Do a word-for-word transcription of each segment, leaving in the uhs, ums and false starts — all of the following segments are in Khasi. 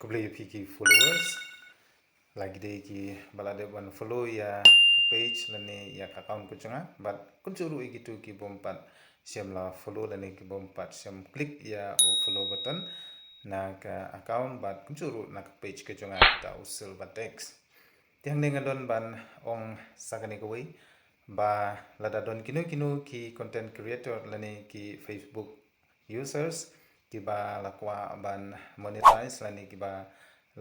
Khublei ïa phi ki followers. La ki dei ki ba la dep ban follow ïa ka page lane ïa ka account ka jong nga. Bad kumjuh ruh ïa kito ki bym pat shym la follow lane ki bym pat shym click ïa u follow button na ka account bad kumjuh ruh na ka page ka jong nga kata u Silver Text. Te hangne nga don ban ong sa kane kawei ba lada don kino kino ki content creator lane ki Facebook users kiba la kwah ban monetize lane kiba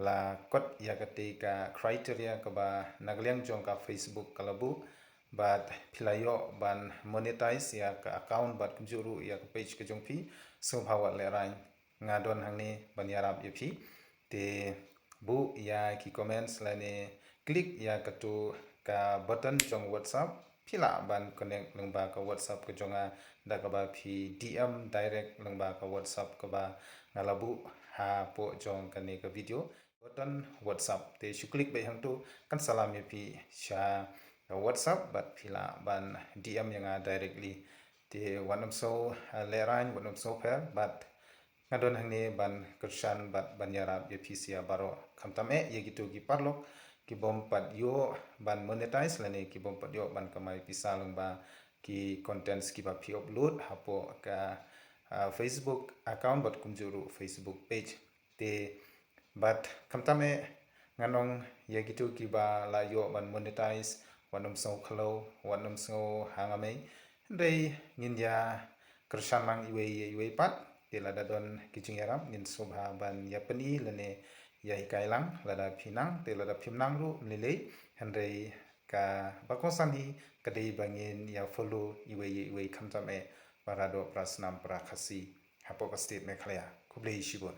la kot ïa kata ka criteria kaba na ka liang jong ka Facebook ka la buh bad phi la ïoh ban monetize ïa ka account bad kumjuh ruh ïa ka page ka jong phi, sngewbha wat lehraiñ, nga don hangne ban ïarap ïa phi. Te buh ïa ki comments lane click ïa katu ka button jong WhatsApp, phi lah ban connect lyngba ka WhatsApp ka jong nga da kaba phi D M direct lyngba ka WhatsApp kaba nga la buh hapoh jong kane ka video. Button WhatsApp. Te shu click beit hangtu, kan salam ïa phi sha ka WhatsApp bad phi lah ban D M ïa nga directly. Te wat nym sngew, eh, lehraiñ, wat nym sngew pher bad nga don hangne ban kyrshan bad ban ïarap ïa phi sha baroh. Khamtam eh ïa kito ki paralok ki bym pat ïoh ban monetize lane ki bym pat ïoh ban kamai pisa lyngba ki contents kiba phi upload hapoh ka, ah, Facebook account bad kumjuh ruh Facebook page. Te bad khamtam eh ngan ong ïa kito kiba la ïoh ban monetize, wat nym sngew khlaw, wat nym sngew hangmei. Hynrei ngin ïa kyrshan lang iwei ïa iwei pat. Te lada don ki jingïarap ngin sngewbha ban ïa pyni lane ïa hikai lang lada phi nang, te lada phim nang ruh ym lei lei. Hynrei kaba kongsan hi ka dei ba ngin ïa follow iwei ïa iwei khamtam eh para doh para snam para Khasi hapoh ka state Meghalaya. Khublei shibun.